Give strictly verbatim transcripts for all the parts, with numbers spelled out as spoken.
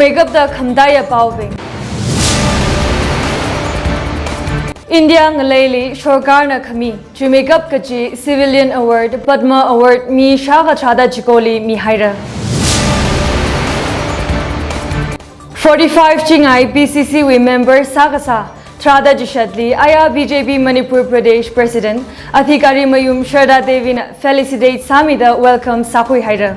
Chuimeikapta khamataiya paobing. India ngaleili sorkarna khami chuimeikap kaji civilian award, Padma Award mi shākha tharāda chikoli mihaira. Forty-five chingai P C C wui member sākasā tharāda chishatli aya B J P Manipur Pradesh President Adhikarimayum Sharda Devina felicitate sāmida welcome sākhuihaira.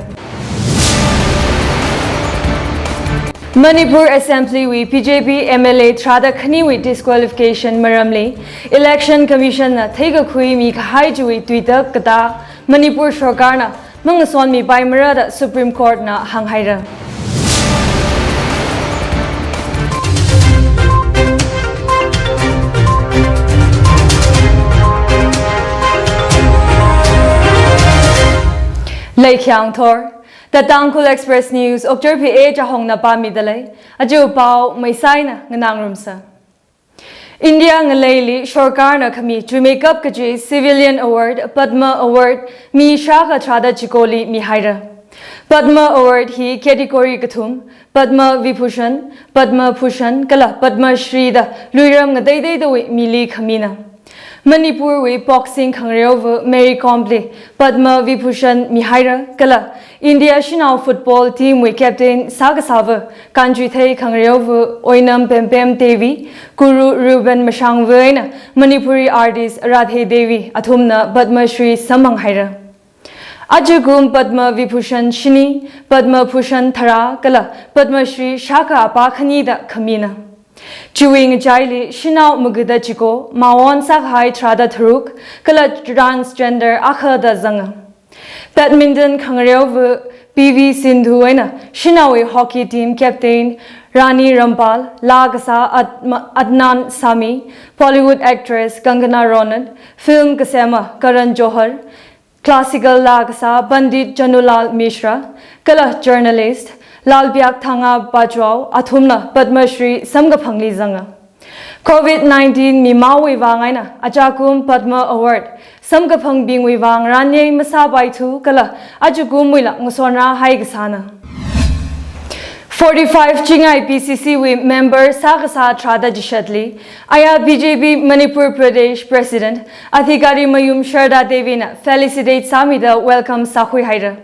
Manipur Assembly wui B J P M L A tharāda khaniwui disqualification maramli Election Commission na theikakhui mikahai chiwui tuitak katā Manipur sorkarna mangasonmipaimara da Supreme Court na hānghaira. Leikhyang thor, The Tangkhul Express News, Okchar P A Chahongna pāmida lei. Aja pao maisaina nganāngarumsa. India ngaleili sorkarna khami chuimeikap kaji civilian award, Padma Award mi shākha tharāda chikoli mihaira. Padma Award hi category kathum, Padma Vibhushan, Padma Bhushan kala Padma Shri da luiram ngateitheidawui mili khamina. Manipur wui boxing khangareova Mary Kom li Padma Vibhushan mihaira kala India shanao football team wui captain sākasāva Kanjuithei khangareova Oinam Pempem Devi, Guru Reuben Mashangva eina Manipuri artist Radhe Devi athumna Padma Shri samphanghaira. Ajakum Padma Vibhushan shini, Padma Bhushan tharā kala Padma Shri shākha apā khani da khamina. Chiwui ngachaili shanao magada chiko, mawon sākahai tharāda tharuk kala transgender akha da zanga. Badminton khangareova P V Sindhu eina shanaowui hockey team captain Rani Rampal, laa kasā Adma-, Adnan Sami, Bollywood actress Kangana Ranaut, film kasema Karan Johar, classical laa kasā Pandit Chanulal Mishra kala journalist Lalbiakthanga Bajwa athumla Padma Shri samkaphangli zanga. Covid nineteen mimaowui vang eina ajakum Padma Award samkaphangbingwui vang ranyei masāpaithu kala ajakumwuila ngasonrāhai kasāna. Forty-five chingai P C C wui member sākasā tharāda chishatli aya B J P Manipur Pradesh President Adhikarimayum Sharda Devina felicitate sāmida welcome sākhuihaira.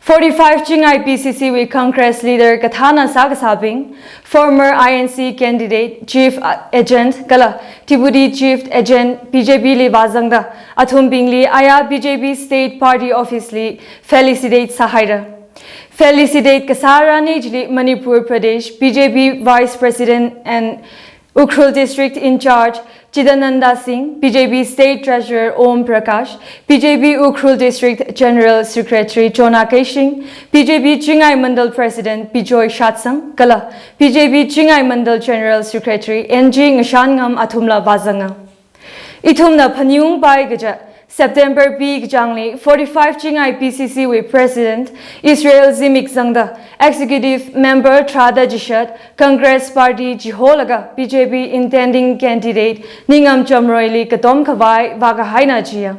Forty-five chingai P C C wui Congress leader kathāna sākasābing, former I N C candidate, chief agent kala deputy chief agent B J P li vāzangda athumbingli aya B J P state party office li felicitate sāhaira. Felicitate kasā rani chili Manipur Pradesh B J P Vice President and Ukhrul District in-charge Chidananda Singh, B J P State Treasurer Om Prakash, B J P Ukhrul District General Secretary Chona Keishing, B J P Chingai Mandal President Bijoy Shatsang kala B J P Chingai Mandal General Secretary N G Ngashanngam athumla vāzanga. Ithumna phaningungpai kaja September pi kachāngli forty-five chingai P C C wui President Israel Zimik zangda executive member tharāda chishat Congress party chiholaga B J P intending candidate Ningam Chamroy li katom khavai vākahaina jiya.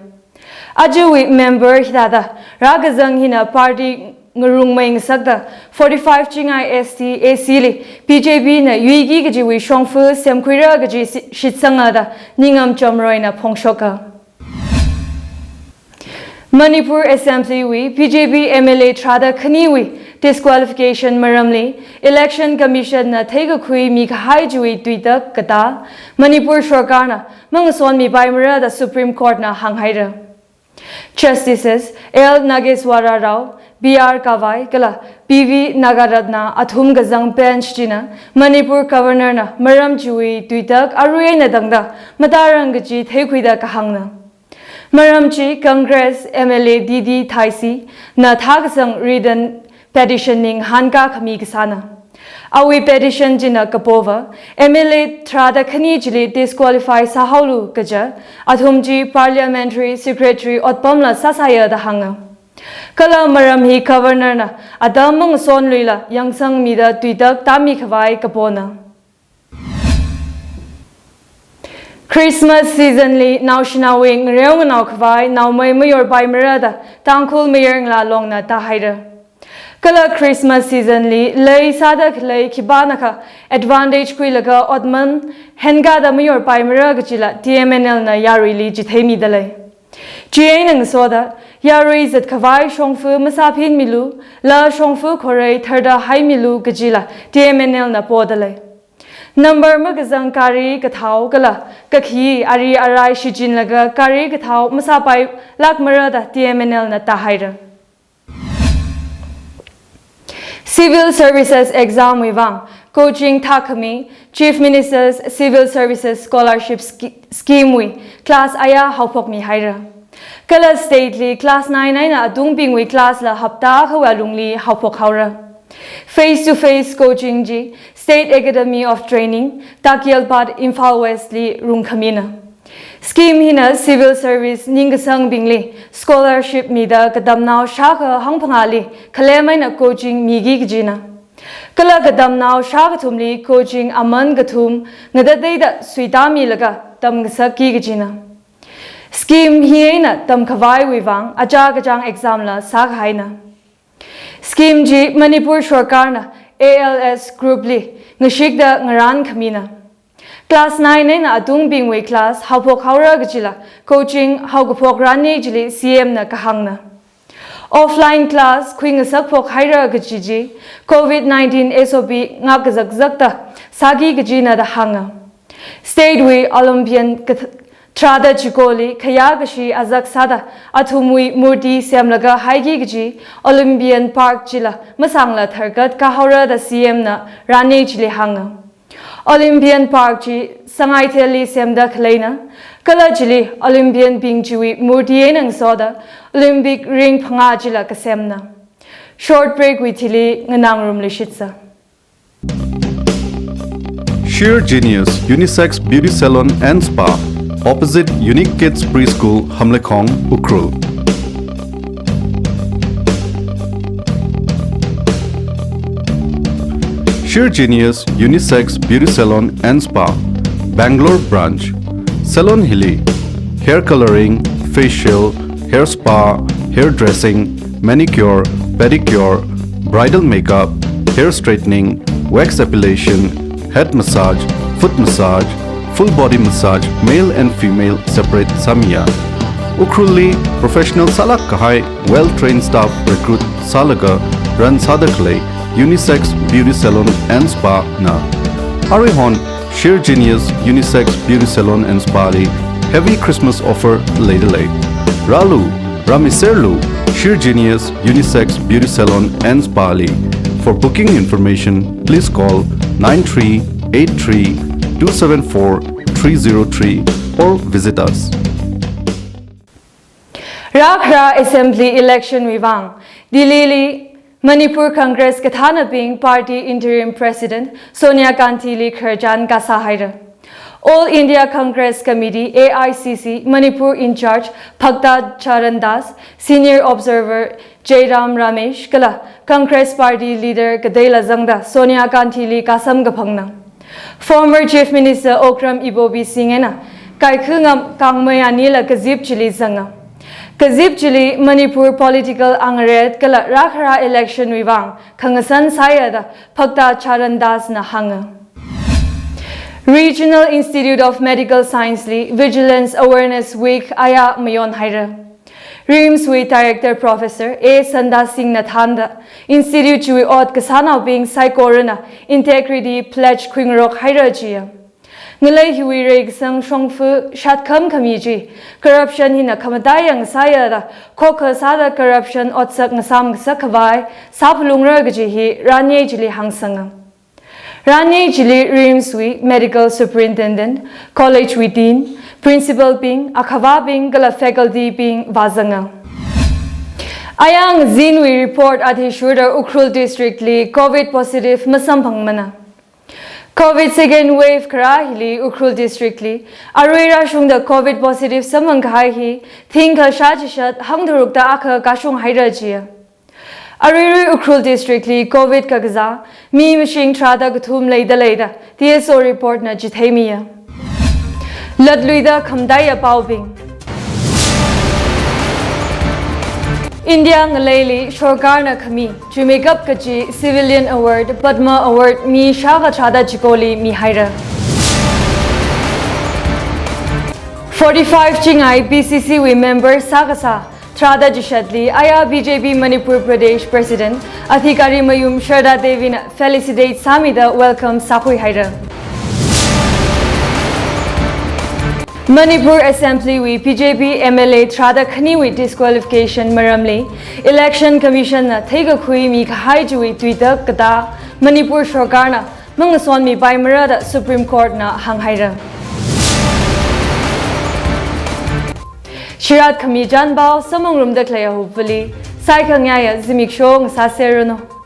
Ajawui member hithāda rākazang hina party ngarungmei ngasakta forty-five chingai S T A C li B J P na yuiki kajiwui shongfa semkhuira kaji si-, shitsanga da Ningam Chamroy na phongshoka. Manipur Assembly wui B J P M L A tharāda khaniwui disqualification maramli Election Commission na theikakhui mikahai chiwui tuitak katā Manipur sorkarna mangasonmipaimara da Supreme Court na hānghaira. Justices L Nageswara Rao, B R Kavai kala P V Nagaratna athum kazang bench china Manipur Governor na maram chiwui tuitak arui eina tangda matarang kaji theikhuida kahāngna. Maram chi Congress M L A D D Thaisi na thākasang written petition ning hānka khami kasāna. Awui petition china kapova, M L A tharāda khani chili disqualify sāhaolu kaja, athum chi parliamentary secretary otpamla sāsāya da hānga. Kala maram hi governor na atam mangasonluila yangsangmida tuitak tāmi khavai kapona. Christmas season li naoshinaowui ngareo nganao khavai naomei mayorpaimara da Tangkhul Mayar Ngalā Longna tāhaira. Kala Christmas season li lei sāda khalei khipānakha advantage khuilaga otman henkāda mayorpaimara kajila T M N L na yaruili chitheimida lei. Chieina ngasoda, yarui zatkhavai shongfa masāphinmilu, la shongfa khorei tharda haimilu kajila T M N L na podalei. Number makazang gari kathao kala kakhi ari arai shichinlaga gari kathao masāpailākmara da T M N L na tāhaira. Civil Services Exam wui vang coaching thākhami Chief Minister's Civil Services Scholarship Sch-, Scheme wui class aya haophokmihaira. Kala state li class nine eina atungbingwui class la hapta akhawui alungli haophokhaora. Face to face coaching chi State Academy of Training, Takyelpat, Imphal West li rungkhamina. Scheme hina civil service ningkasangbingli scholarship mida katamnao shākha hangphangāli khalem eina coaching miki kajina. Kala katamnao shākathumli coaching aman kathum ngatateida suitāmilaga tamngasakki kajina. Scheme hi eina tamkhavaiwui vang achā kachāng exam la sākahaina. Scheme chi Manipur Sarkarna A L S group li ngashikda ngarānkhamina. Class nine eina atungbingwui class haophokhaora kajila coaching haokaphok ranei chili C M na kahāngna. Offline class khuingasakphok haira kaji chi COVID nineteen S O P ngākkazakzakta sāki kajina da hānga. State wui Olympian kath-, tharāda chikoli khayā kashi azak sāda athumwui murti semlaga haiki kaji Olympian Park chila masāngla tharkat kahaora da C M na ranei chili hānga. Olympian Park chi Sangaithelli semda khaleina, kala chili Olympian bing chiwui murti eina ngasoda Olympic ring phangā chila kasemna. Short break wui thili nganāngarumluishitsa. Sheer Genius Unisex Beauty Salon and Spa, opposite Unique Kids Preschool, Hamleikhong, Ukhrul. Sheer Genius Unisex Beauty Salon and Spa, Bangalore Branch. Salon hili hair coloring, facial, hair spa, hair dressing, manicure, pedicure, bridal makeup, hair straightening, wax epilation, head massage, foot massage, full body massage, male and female separate sāmiya. Ukhrulli professional sālāk kahai well trained staff recruit sālaga run sāda khalei Unisex Beauty Salon and Spa na. Aruihon Sheer Genius Unisex Beauty Salon and Spa li heavy Christmas offer leida lei. Rālu, rāmiserlu, Sheer Genius Unisex Beauty Salon and Spa li. For booking information, please call nine three eight three two seven four three zero three or visit us. Rākhara Assembly election wui vang Delhi li Manipur Congress kathānabing party interim president Sonia Gandhi li khararchan kasā haira. All India Congress Committee, A I C C, Manipur in charge Bhakta Charan Das, senior observer Jairam Ramesh kala Congress party leader kateila zangda Sonia Gandhi li kasam kaphangna. Former Chief Minister Okram Ibobi Singh eina kaikha ngam kangmei anila kazip chili zanga. Kazip chili Manipur political angret kala rākhara election wui vang khangasan sāya da Bhakta Charan Das na hānga. Regional Institute of Medical Science li Vigilance Awareness Week aya mayon haira. RIMS wui Director Professor A Sundar Singh na thānda, institute chiwui ot kasānaobing saikorana integrity pledge khuingarok haira jiya. Ngalei hiwui reikasang shongfa shatkham khami chi corruption hina khamataiya ngasāya da, khokha sāda corruption otsak ngasam ngasak khavai sāphalungra kaji hi ranei chili hāngsanga. Ranei chili RIMS wui Medical Superintendent, College wui Dean, Principal bing, akhavābing kala faculty bing vāzanga. Ayang zinwui report athishurda Ukhrul District li COVID positive masamphangmana. COVID second wave kharā hili Ukhrul District li arui rāshungda COVID positive samphang kahai hi thingkha shāchishat hangtharukta akha kashung haira jiya. Aruirui Ukhrul District li COVID kakazā mi mashing tharāda kathum leida leida T S O report na chitheimiya. Latluida khamataiya paobing. India ngaleili sorkarna khami chuimeikap kachi Civilian Award, Padma Award mi shākha tharāda chikoli mihaira. Forty-five chingai B C C wui member sākasā tharāda chishatli aya B J P Manipur Pradesh President Adhikari Mayum Sharda Devina felicitate sāmida welcome sākhuihaira. Manipur Assembly wui B J P M L A tharāda khaniwui disqualification maramli Election Commission na theikakhui mikahai chiwui tuitak katā Manipur sorkarna mangasonmipaimara da Supreme Court na hānghaira. Chirat khami chānpao samphangrumda khaleiya hupvali, saikhangayā zimiksho ngasāserranu.